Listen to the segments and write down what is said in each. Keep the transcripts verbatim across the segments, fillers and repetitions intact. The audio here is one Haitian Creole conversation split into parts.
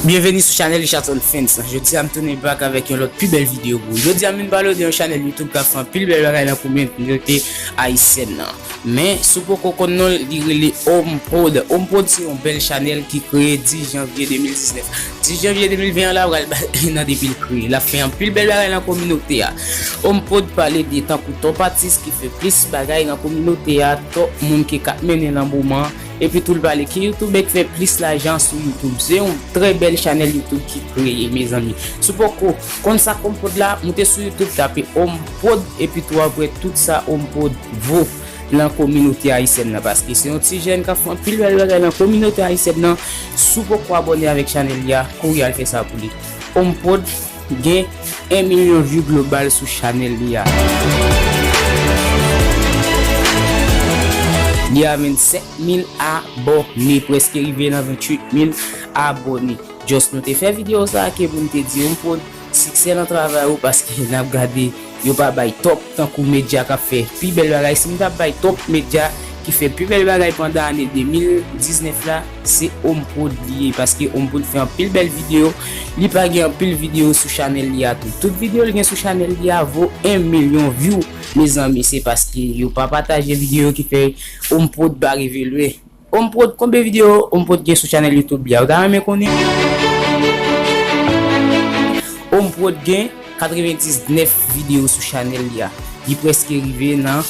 Byenveni sou chanèl Richardson Fence. Jodi a m tounen back avèk yon lòt pi bèl videyo pou ou. Jodi a m vin pale w de yon chanèl YouTube k ap fè anpil bèl bagay nan kominote ayisyèn nan. Men, si w poko konn non l, li rele HomePod. HomePod se yon bèl chanèl ki kreye dis janvye de mil diznèf. Dis janvye de mil ven an la pral bat en an depi l kreye. L ap fè anpil bèl bagay nan kominote a. HomePod pale de tankou top atis ki fè plis bagay nan kominote a, top moun ki ka mennen nan moman, epi tou l pale ki youtubè k fè plis lajan sou YouTube. Se yon trè bèl chanèl YouTube ki kreye, mezanmi. Si w poko konn sa k HomePod la, moute sou YouTube, tape HomePod, epi tou w ap wè tout sa HomePod vo nan kominote ayisyèn nan, paske se yon ti jèn k ap fè anpil bèl bagay nan kominote ayisyèn nan. Si w poko abòne avèk chanèl li a, kouri al fè sa pou li. HomePod gen en milyon view global sou chanèl li a. Li a vennsenk mil abòne, prèske rive nan venntuit mil abòne. Just nou te fè videyo sa a ke pou n te di HomePod siksè nan travay ou, paske n ap gade yo pa bay top tankou medya k ap fè pi bèl bagay. Si m t ap bay top medya ki fè pi bèl bagay pandan ane de mil diznèf la, se HomePod li ye, paske HomePod fè anpil bèl videyo. Li pa gen anpil videyo sou chanèl li a tou. Tout videyo l gen sou chanèl li a vo en milyon view, mezanmi, se paske yo pa pataje videyo ki fè HomePod pa rive lwen. HomePod, konbyen videyo HomePod gen sou chanèl YouTube li a? Ou ta renmen konnen? HomePod gen katrevendiznèf videyo sou chanèl li a. Li prèske rive nan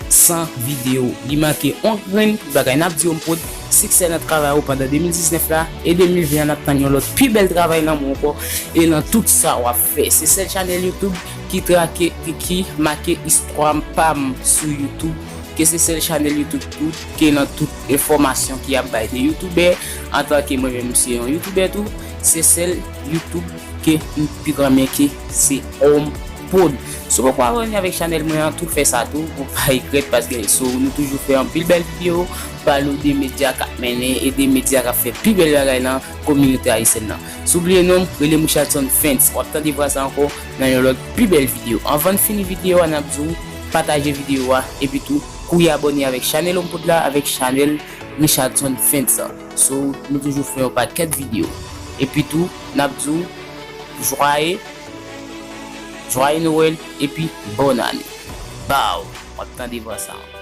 san videyo. Li manke on grenn pou bagay. N ap di HomePod, siksè nan travay ou pandan de mil diznèf la, e de mil ven an n ap tann yon lòt pi bèl travay nan men w ankò, e nan tout sa w ap fè. Se sèl chanèl YouTube ki trake, ki make istwa pa m sou YouTube, ke se sèl chanèl YouTube tou, ke nan tout enfòmasyon ki ap bay de youtubè, antanke mwen menm se yon youtubè tou, se sèl YouTube ke m pi renmen ke se HomePod. Si w poko abòne avèk chanèl mwen an tou, fè sa tou, pou pa regrèt, paske so, nou toujou fè anpil bèl videyo, pale w de medya k ap mennen e de medya k ap fè pi bèl bagay nan kominote ayisyèn nan. Si w bliye non m, rele m Richardson Fence. W ap tande vwa sa ankò nan yon lòt pi bèl videyo. Anvan n fini videyo a, n ap di w pataje videyo a, epi tou, kouri abòne avèk chanèl HomePod la, avèk chanèl Richardson Fence an. So, nou toujou fè yon pakèt videyo. Epi tou, n ap di w jwaye, jwaye Nwèl, epi bòn ane. Baw, w ap tande vwa sa ankò.